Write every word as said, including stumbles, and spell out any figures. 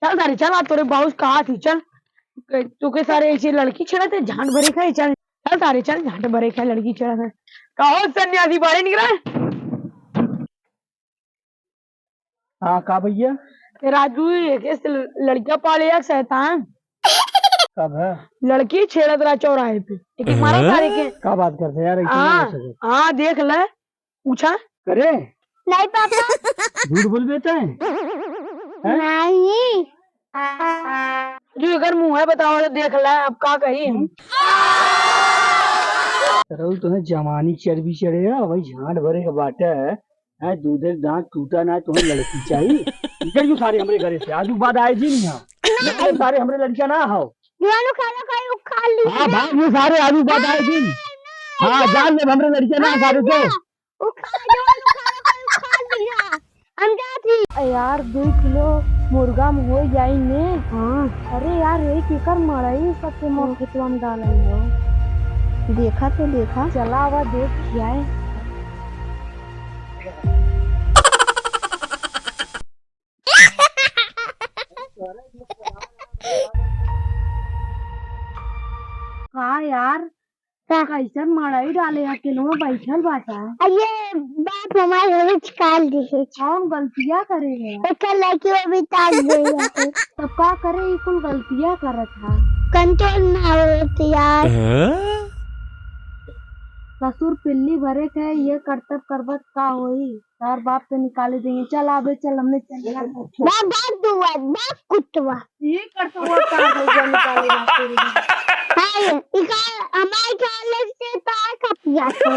चल सारे, चल, आज तोरे बाउस कहा थी, चल। तू के सारे ऐसे लड़की छेड़ा थे, झांट भरे खाए, चल। चल सारे, चल, झांट भरे खाए, लड़की छेड़ा थे। कहो सन्यासी, बाहर निकला। हाँ, का भैया? ए राजू, एक ऐसे लड़का पाले, एक शैतान। कब है? लड़की छेड़त रहा चौराहे पे, एक मारा सारे के। का बात करते यार, ऐसे नहीं हो हाँ, सके। हाँ, देख ले, पूछा। करे? नहीं पापा। झूठ बोल बेटा है? हैं? नहीं। जो एकर मुँह है, बताओ तो देख ले, अब का कही हम। सरऊ तुम्हें जवानी चर्बी चढ़े है, वही झांट भरे के बाटे है। हैं, दूधे के दांत टूटा ना, तुम्हें लड़की चाहिए। निकल जाओ सारे हमरे घरे से, आज के बाद आए जी नहीं यहाँ। निकल सारे हमरे लड़कियाँ ना हो। दीवानों खाना खाई, वो खा ली हाँ ना। भाग, ये सारे आज के बाद आए जी। हाँ, जान ले हमरे लड़कियाँ ना सारे तो। वो खा, दीवानों खाना खाई, वो खा ली हाँ। हम जात ही। अरे यार, दो किलो मुर्गा में हो जाई ने। हाँ। अरे यार, यही केकर मड़ई सबके मोर खेतवा में डालल हो। देखा तो देखा। चला आवा, देख के आए। का यार, का? कैसन मड़ई डाले है, केनवा बैठल बाटा। अरे बाप हमारे घरे छिकाल दिहे। कौन गलतिया करे है? एकर लड़की वो भी ताज दे है। तब का करे, ई कुल गलतिया करत है। कंट्रोल ना होत यार। ससुर पिल्ली भरे के ये करतब करबत का होई? तार बाप तो निकाले देंगे। चल आबे, चल, हमने चल। भाग, भाग दुआ, भाग कुतवा। ये कर तो वो का हो गया निकाले बाप तेरे। हाय, इका हमारे ख्याल से तो आए खपिया को।